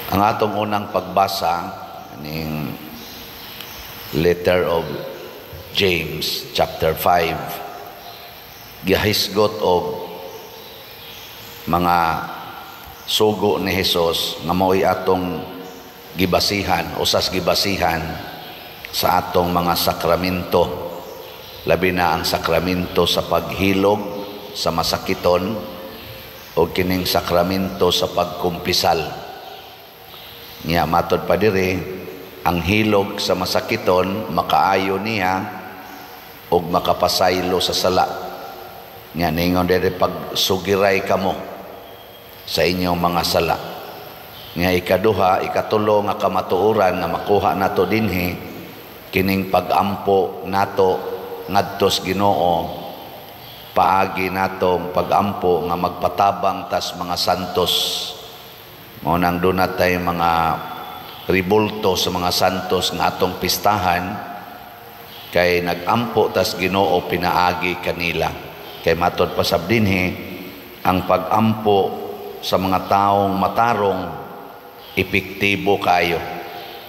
Ang atong unang pagbasa ning letter of James chapter 5, gihisgot og mga sugo ni Hesus nga mao'y atong gibasihan, usas gibasihan sa atong mga sakramento, labi na ang sakramento sa paghilog sa masakiton o kining sakramento sa pagkumpisal. Nya matod pa diri, ang hilog sa masakiton makaayo niya og makapasaylo sa sala. Nya ningon diri, "Pagsugiray kamo sa inyong mga sala." Nga ikaduha, ikatulo nga kamatuoran nga makuha nato dinhi, kining pagampo nato ngadtos Ginoo paagi natong pagampo nga magpatabang tas mga santos. Mao nang duna tay mga ribulto sa mga santos nga atong pistahan kay nagampo tas Ginoo pinaagi kanila. Kay matod pa sab dinhi, ang pagampo sa mga taong matarong epektibo kayo,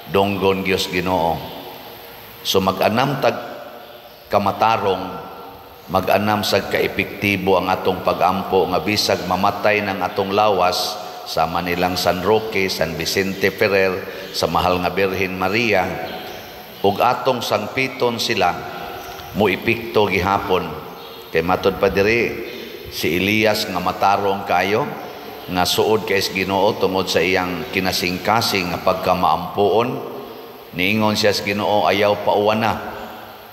donggon Dios Ginoo. So mag-anam tag kamatarong, mag-anam sa kaepektibo ang atong pagampo nga bisag mamatay ng atong lawas, sama nilang San Roque, San Vicente Ferrer, sa Mahal nga Birhen Maria, ug atong sangpiton sila, mo epekto gihapon. Kay matod pa diri, si Elias nga matarong kayo, nga suod kay Ginoo tungod sa iyang kinasingkasing nga pagkamaampuon, niingon siya sa Ginoo, "Ayaw pauwan na."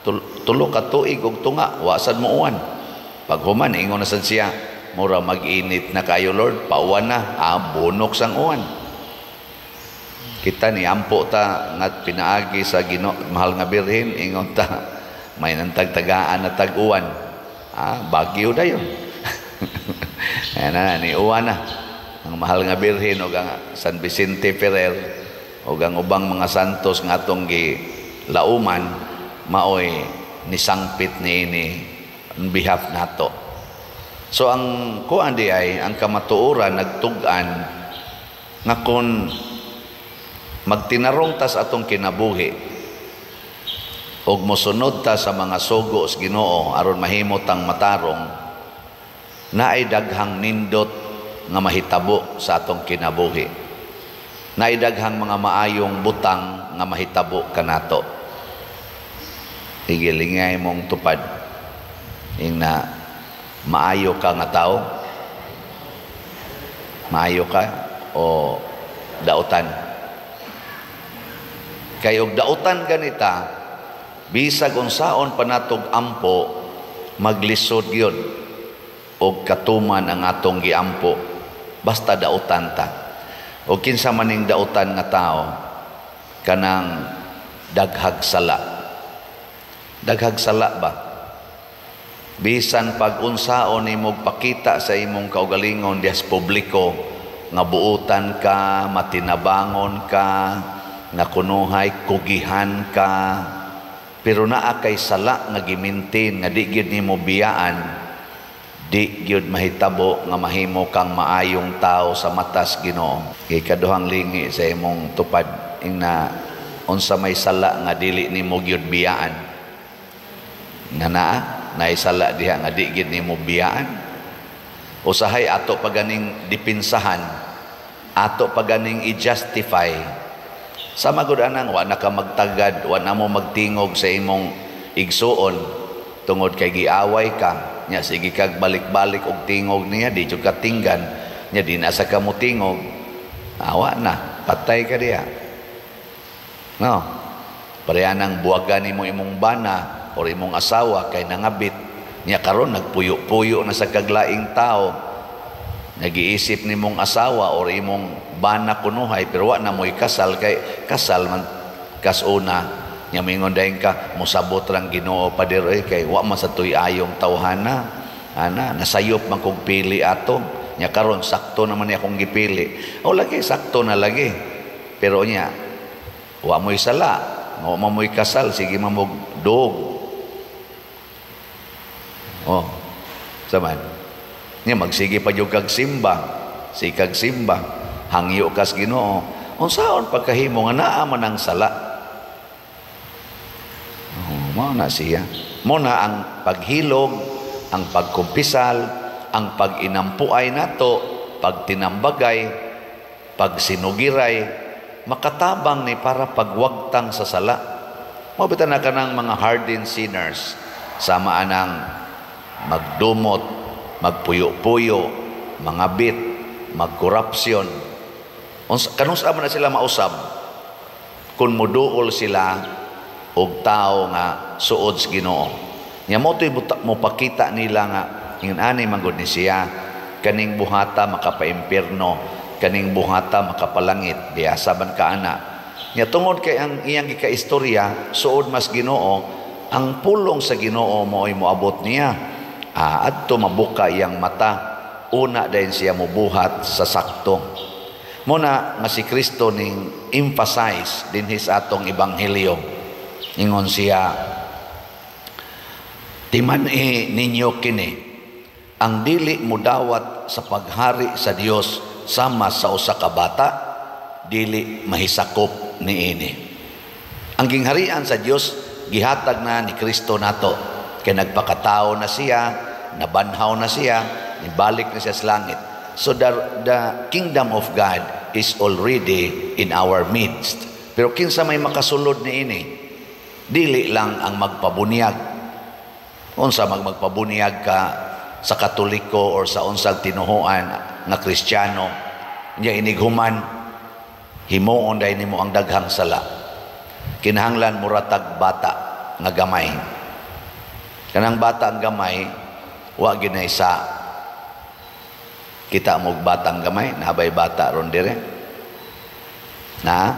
3 ka tuig ug tunga, wa sad mo uwan. Paghuman, ingon na sad siya, "Mura mag-init na kayo, Lord, pauwan na." Ah, bunok sang uwan. Kita ni ampo ta nga pinaagi sa Ginoo, Mahal nga Birhen, ingon ta, "May nantagtagaan na tag-uwan." Ah, bagyo dayon. Ayan na, ni uwan na. Ang Mahal nga Birhen o ang San Vicente Ferrer o ang ubang mga santos nga atong gi lauman maoy nisangpit niini on behalf nato. So ang kuan di ay ang kamatuoran nagtug-an nga kon magtinarong tas atong kinabuhi ug mosunod ta sa mga sugo sa Ginoo aron mahimo tang matarong, naay daghang nindot nga mahitabo sa atong kinabuhi. Naay daghang mga maayong butang nga mahitabo kanato. Igilingay mong tupad. Ing na maayo ka nga tao, maayo ka o dautan? Kay og dautan ganita, bisag unsaon pa natog ampo, maglisod gyud og katuman ang atong giampo basta dautan ta. O kinsa maning dautan nga tao? Kanang daghag sala. Daghag sala ba? Bisan pag unsaon nimo pakita sa imong kaugalingon dihas publiko nga buutan ka, matinabangon ka, nga kunuhay kugihan ka, pero naa kay sala nga gimintin nga di gyud nimo biyaan, di gyud mahitabo nga mahimo kang maayong tao sa matas Ginoo. Ikaduhang lingi sa imong tupad, ing na unsa may sala nga dili nimo gyud biyaan? Nga naa naay sala diha nga di gyud nimo biyaan. Usahay ato pa ganing dipinsahan, ato pa ganing i-justify. Sama gud anang wa na ka magtagad, wa na mo magtingog sa imong igsuon tungod kay giaway ka. Nya sige kag balik-balik og tingog niya, di jud ka tinggan. Nya di na sa ka motingog. Awa na, patay ka diha. No. Pareha nang buwagan nimo imong bana or imong asawa kay nangabit. Nya karon nagpuyo-puyo na sa kaglaing tao. Nagiisip nimong asawa or imong bana kunuhay, pero wa na mo'y kasal kay kasal man kasuna. Nya mingon dayon ka, "Mosabot rang Ginoo pader oy, kay wa man sa tuy ayong tawhana. Ana, nasayop man kog pili ato. Nya karon sakto naman niya akong gipili." O lagi, sakto na lagi. Pero nya wa mo'y sala, wa man mo'y kasal, sige man mo dog. Oh, saman. Nya magsige pa jud kag simba, sikag simba, hangyo kas Ginoo. Unsaon pagkahimo nga naa man ang sala? Oh, mao na siya. Mo na ang paghilog, ang pagkumpisal, ang pag-inampuay nato, pagtinambagay, pagsinugiray, makatabang ni para pagwagtang sa sala. Mao bitaw na kanang mga hardened sinners, sama anang magdumot, magpuyo-puyo, mangabit, magkorupsyon. Kanus-a man na sila mausab kung muduol sila og tao nga suod sa Ginoo? Nya mo to'y mopakita nila nga ingon ani man gud ni siya, kaning buhata makapaimpierno, kaning buhata makapalangit, biyasa man ka ana. Nya tungod kay ang iyang gikaistorya suod mas Ginoo, ang pulong sa Ginoo mo'y moabot niya. Adto mabuka iyang mata, una dayon siya mobuhat sa sakto. Muna nga si Kristo ning emphasize dinhi sa atong ebanghelyo. Ingon siya, "Timan-i ninyo kini, ang dili mudawat sa paghari sa Dios sama sa usa ka bata, dili mahisakop niini." Ang gingharian sa Dios gihatag na ni Kristo nato. Kay nagpakatao na siya, nabanhaw na siya, nibalik na siya sa langit. So the kingdom of God is already in our midst. Pero kinsa may makasulod niini? Dili lang ang magpabunyag. Unsa magpabuniyag ka sa Katoliko or sa unsang tinuhuan nga Kristiyano, nya inighuman himuon dahil nimo ang daghang sala? Kinahanglan muratag bata nga gamay. Kanang bata ang gamay, wa ginay sa kita mo batang gamay. Nabay bata ron dire na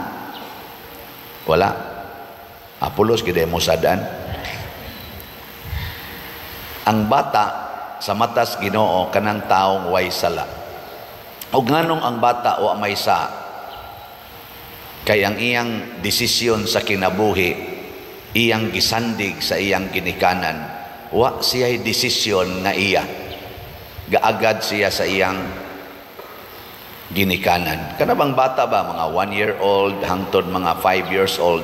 wala apulos gid mo sadan. Ang bata sa matas Ginoo, kanang taong way sala. Og nganong ang bata wa may sa? Kay ang iyang desisyon sa kinabuhi, iyang gisandig sa iyang ginikanan. Wa siya'y desisyon nga iya, gaagad siya sa iyang ginikanan. Kana bang bata ba, mga 1 year old hangtod mga 5 years old,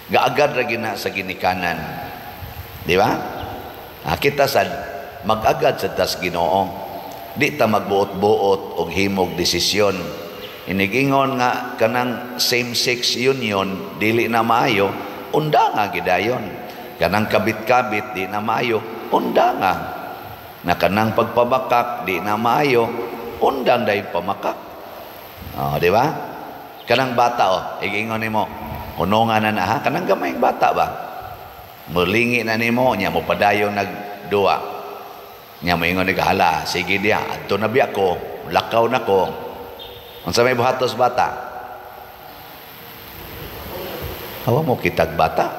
gaagad ra gina sa ginikanan, di ba? Ah, kita sad mag-agad sa tas Ginoo. Di ta magbuot-buot og himog desisyon. Inigingon nga kanang same-sex union dili na maayo, unda nga gidayon. Kanang kabit-kabit di na maayo, unda nga. Na kanang pagpabakak di na maayo, undang dahil pamakak. Oh, di ba? Kanang bata oh, igingon nimo, hunongan na na ha, kanang gamayng bata ba? Mulingi na nimo, nya mo padayon nagduwa. Nya moingon ni hala, sige diya, adto na biya ko, lakaw na ko. Unsa may buhatos bata? Hawa mo kitag bata.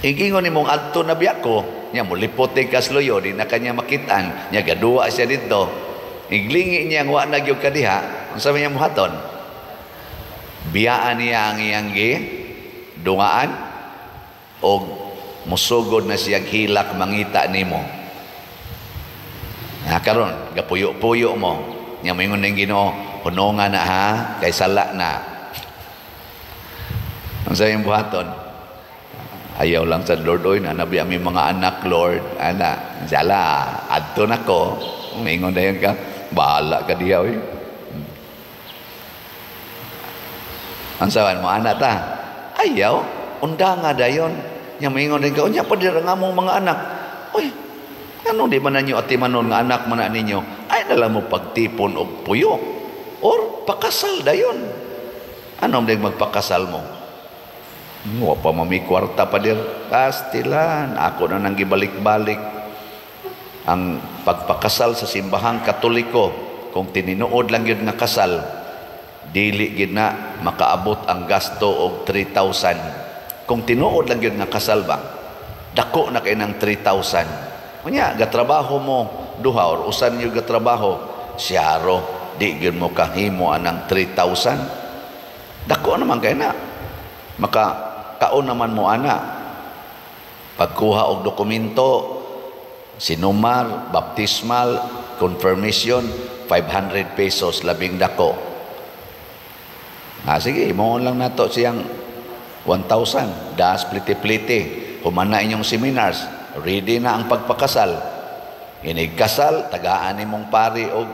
Igingon nimong adto na biya ko, nya molipot ni kasluyo, di na kanya makitaan, nya gaduwa siya dito. Iglingi niya ang wa na gyud kadiha, unsa may niya buhaton? Biyaan niya ang iyang gi dungaan og musugod na siya hilak mangita nimo. Na karon gapuyo-puyo mo. Nya moingon ning Ginoo, hunonga na ha, kay sala na. Unsa yung buhaton? Ayaw lang sa Lord, oy, nanabi ami mga anak, Lord. Ana, sala, adto na ko. Moingon dayon ka, bahala ka diha, oy. Ang sawan mo, ana ta, ayaw, unda nga dayon. Nya moingon din ka, unya pa dira nga mong mga anak. Oy, ano di man ninyo atimanon nga anak man na ninyo? Ay na lang mo pagtipon og puyo or pakasal dayon. Ano man magpakasal mo? Wa pa mami kwarta pa dir. Pastilan, ako na nang gibalik-balik. Ang pagpakasal sa simbahang Katoliko, kung tininuod lang yun nga kasal, dili gid na makaabot ang gasto og 3,000. Kung tinuod lang yun nga kasal ba, dako na kay ng 3,000. Unya, gatrabaho mo duha or usan niyo gatrabaho, siyaro, di gyud mo kahimo anang 3,000. Dako naman kay na. Maka kaon naman mo ana. Pagkuha og dokumento, sinumar, baptismal, confirmation, 500 pesos labing dako. Ah, sige, mo lang nato siyang 1,000. Das pliti-pliti. Human na inyong seminars. Ready na ang pagpakasal. Inig kasal, tagaan nimong pari og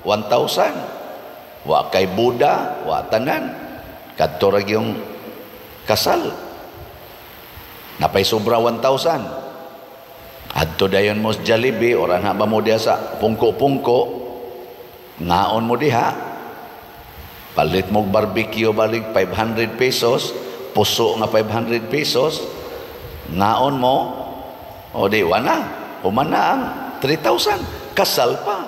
1,000. Wa kay Buddha, wa tanan. Kadto ra yung kasal. Napay sobra 1,000. Adto dayon mo sa Jollibee or anha ba mo diha sa pungko-pungko, ngaon mo diha, palit mo barbecue balik 500 pesos, puso nga 500 pesos, ngaon mo, o di wala, human na ang 3,000, kasal pa.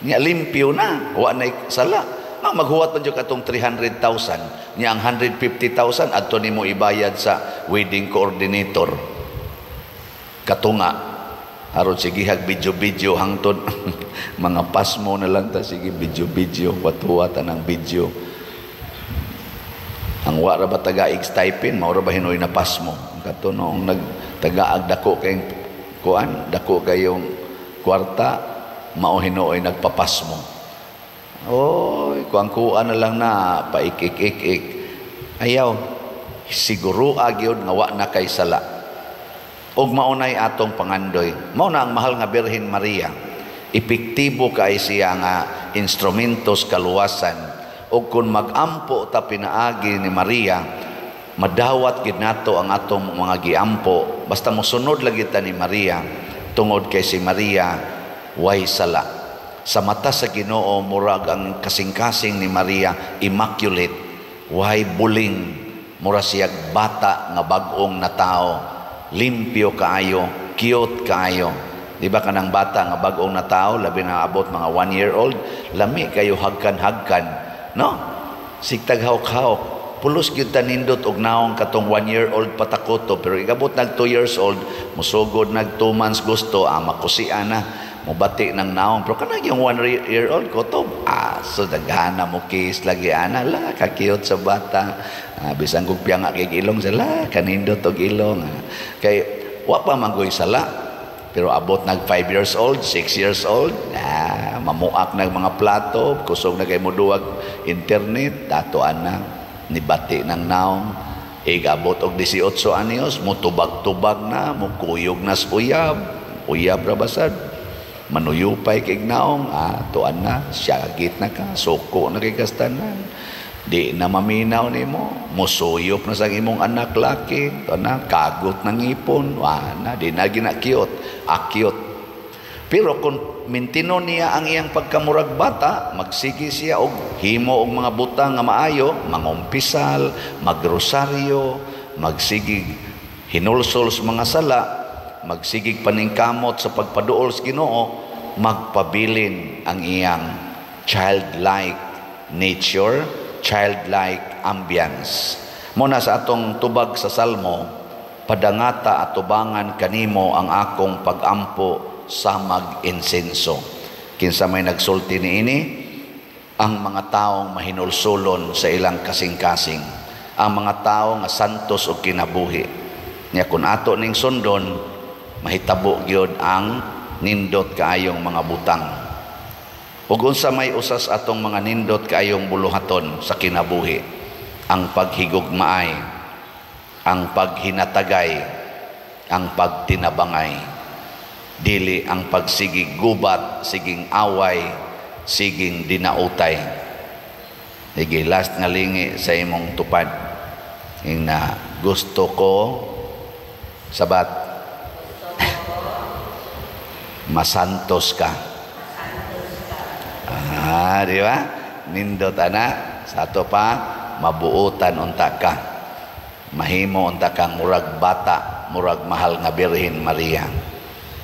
Nya limpyo na, wa na sala. Nga maghuwat man jud katong 300,000, nya ang 150,000 adto nimo ibayad sa wedding coordinator. Katunga aron sige hag video-video hangtod mga pasmo na lang ta, sige video-video, watuwa ng video. Ang wa ra ba tagaig stipend, mao ra ba hinoy na pasmo. Ang kato noong nagtagaag dako kay kuan, dako kayong kwarta, mao hinuoy nagpapasmo. Oy, kuang kuan na lang na paik-ik-ik-ik. Ayaw, siguro agyod nga wa na kay sala. Ug maunay atong pangandoy. Mao na ang mahal nga Birhen Maria. Epektibo kay siya nga instrumentos kaluwasan. Ug kung magampo ta pinaagi ni Maria, madawat gid nato ang atong mga giampo basta mosunod lagi ta ni Maria, tungod kay si Maria way sala. Sa mata sa Ginoo, murag ang kasing-kasing ni Maria immaculate, way buling, mura siyag bata nga bag-ong natao, limpyo kaayo, cute kaayo. Di ba kanang bata nga bag-ong natao, labi na abot mga 1 year old, lami kayo hagkan-hagkan, no? Sigtag hawk-hawk, pulos gyud ta nindot og naong katong 1 year old patakoto, pero igabot nag 2 years old, musugod nag 2 months, gusto ah, makusian na, mubati ng naong. Pero kanang yung 1 year old kotob, ah, so daghana mo kiss lagi ana la, ka-cute sa bata. Ah, bisan kung piyanga kay ilong sala, kanindot og ilong. Ah. Kay wa pa magoy sala. Pero abot nag 5 years old, 6 years old, ah, mamuak ng mga plato, kusog na kay moduwag internet, datoan na, nibati ng naong. Igabot og 18 anyos, mutubag-tubag na, mukuyog na sa uyab, uyab ra basad. Manuyupay kay naong, ah, tuan na, syagit na ka, suko na kay kastanan. Di na maminaw nimo, musuyop na sa imong anak laki, tuan na, kagot ng ngipon, wana, di na gina-cute, akyot. Pero kung mintino niya ang iyang pagkamurag bata, magsige siya og himo og mga butang nga maayo, mangumpisal, magrosaryo, magsigig hinulsol sa mga sala, magsigig paningkamot sa pagpaduol sa Ginoo, magpabilin ang iyang childlike nature, childlike ambience. Muna sa atong tubag sa Salmo, "Padangata atubangan kanimo ang akong pagampo sa mag-insenso." Kinsa may nagsulti niini? Ang mga taong mahinulsulon sa ilang kasing-kasing. Ang mga tao nga santos og kinabuhi. Nya kung ato ning sundon, mahitabo gyud ang nindot kaayong mga butang. Ug unsa may usas atong mga nindot kaayong buluhaton sa kinabuhi? Ang paghigugmaay, ang paghinatagay, ang pagtinabangay. Dili ang pagsigig gubat, siging away, siging dinautay. Sige, last nga lingi sa imong tupad. Ing na gusto ko sabat masantos ka. Ah, di ba? Nindot ana. Sa ato pa, mabuotan unta ka. Mahimo unta kang murag bata, murag mahal nga Birhen Maria.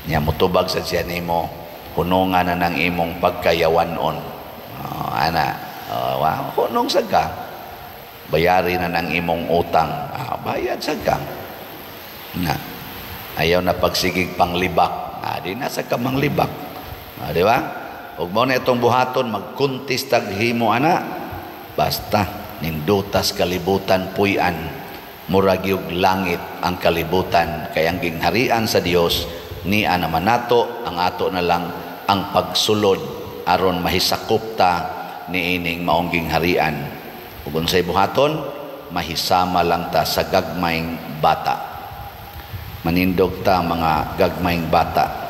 Nya mutubag sa siya nimo, hunungan na ng imong pagkayawanon. Oh, ana, oh, wow, hunong sad ka. Bayari na ng imong utang. Ah, bayad sad ka. Na. Ayaw na pagsigig panglibak. Ah, di na sa ka manglibak. Ah, di ba? Ug mao na itong buhaton, magkuntistag himo ana. Basta nindutas kalibutan puy-an, murag yung langit ang kalibutan, kay ang gingharian sa Dios niya naman nato, ang ato na lang ang pagsulod aron mahisakop ta niining maong gingharian. Ug unsay buhaton, mahisama lang ta sa gagmayng bata. Manindog ta, mga gagmayng bata.